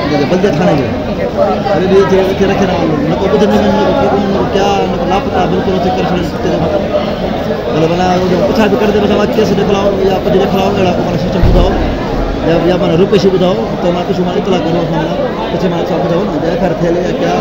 بلديه ٿاڻي جي وري به اتي اتي رکي نه نه ڪو ٻڌن نه ڪو ڪو نه ڪو ڪيا نه ڪو لاپتا بلڪل اتي ڪري ڇڏين اتي مطلب معنيٰ پڇا به ڪري ته ڪيس ڏيکلاؤ يا ڪجهه ڏيکلاؤ اهڙا ڪو معنيٰ سسٽم ٻڌاؤ يا يا معنيٰ روپيشي ٻڌاؤ ته مان پڇو معنيٰ اطلاع ڪرو اسان معنيٰ پڇي معنيٰ اسان ٻڌاؤ نه ايف I R ٿيل يا ڪيا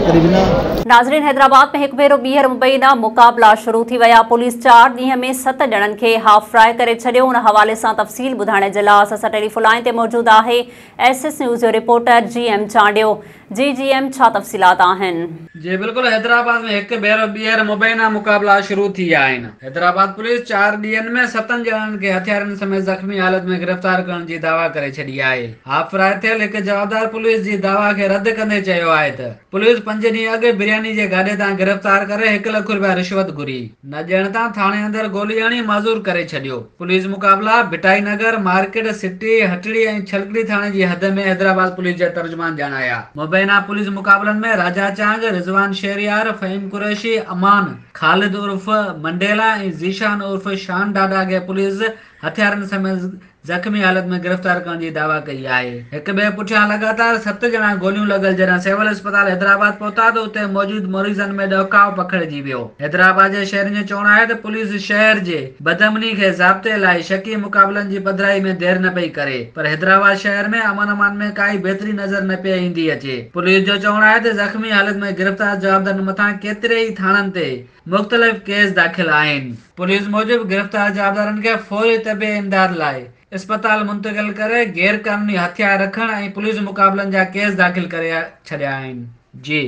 ڪڏهن به نه. ناظرين حيدرآباد ۾ هڪ ڀيرو ٻيهر مبينا مقابلا شروع ٿي ويا، پوليس 4 ڏينهن ۾ 7 ڄڻن کي هاف فرائي ڪري ڇڏيو، ان حوالي سان تفصيل ٻڌائڻ جي لاء اسان سان ٽيليفون لائين تي موجود آهي ايس ايس نيوز جو رپورٽر جي ايم چانڊيو، جي جي ايم ڇا تفصيلات آهن؟ جي بلڪل حيدرآباد ۾ هڪ ڀيرو ٻيهر مبينا مقابلا شروع ٿي ويا آهن، حيدرآباد پوليس 4 ڏينهن ۾ 7 ڄڻن کي هٿيارن سميت زخمي حالت ۾ گرفتار ڪرڻ جي دعويٰ ڪري ڇڏي آهي، هاف فرائي ٿيل هڪ جوابدار پوليس جي دعويٰ کي رد ڪندي چيو آهي ته پوليس 5 ڏينهن اڳ برياني جي گاڏي تان گرفتار ڪري 1 لک رپيا رشوت گهري، نه ڏيڻ تان ٿاڻي اندر گولي هڻي معذور ڪري ڇڏيو. پوليس مقابلا ڀٽائي نگر، مارڪيٽ، سٽي، هٽڙي ۽ ڇلڪڙي ٿاڻي جي حد ۾ حيدرآباد پوليس جي ترجمان ڄاڻايا. مبينا پوليس مقابلن ۾ راجا چانگ، رضوان شهريار، فهيم قريشي، امان، خالد عرف منڊيلا ۽ ذيشان عرف شان ڊاڊا کي پوليس هٿيارن سميت زخمي حالت ۾ گرفتار ڪرڻ جي دعويٰ ڪئي آهي. هڪ ٻئي پٺيان لڳاتار 7 ڄڻا گوليون لڳل جڏهن سول اسپتال حيدرآباد پهتا ته اتي موجود مريضن ۾ ڏهڪاء پکڙجي ويو. حيدرآباد جي شهرين جو چوڻ آهي ته پوليس شهر جي بدامني کي ضابطي لاء شڪي مقابلن جي پڌرائي ۾ دير نه پئي ڪري پر حيدرآباد شهر ۾ امن امان ۾ ڪائي بهتري نظر نه پئي ايندي اچي. پوليس جو چوڻ آهي ته زخمي حالت ۾ گرفتار جوابدارن مٿان ڪيتري ئي ٿاڻن تي مختلف ڪيس داخل آهن. پوليس موجب گرفتار جوابدارن کي فوري طبي امداد لاء اسپتال منتقل ڪري غير قانوني هٿيار رکڻ ۽ پوليس مقابلن جا ڪيس داخل ڪري ڇڏيا آهن. جي.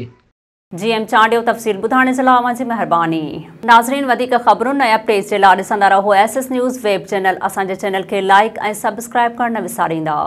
جي ايم چانڊيو تفصيل ٻڌائڻ جي لاء اوهان جي مهرباني. ناظرين وڌيڪ خبرن ۽ اپڊيٽس جي لاء ڏسندا رهو S S news web channel اسان جي چينل کي لائيڪ ۽ سبسڪرائيب ڪرڻ نه وساريندا.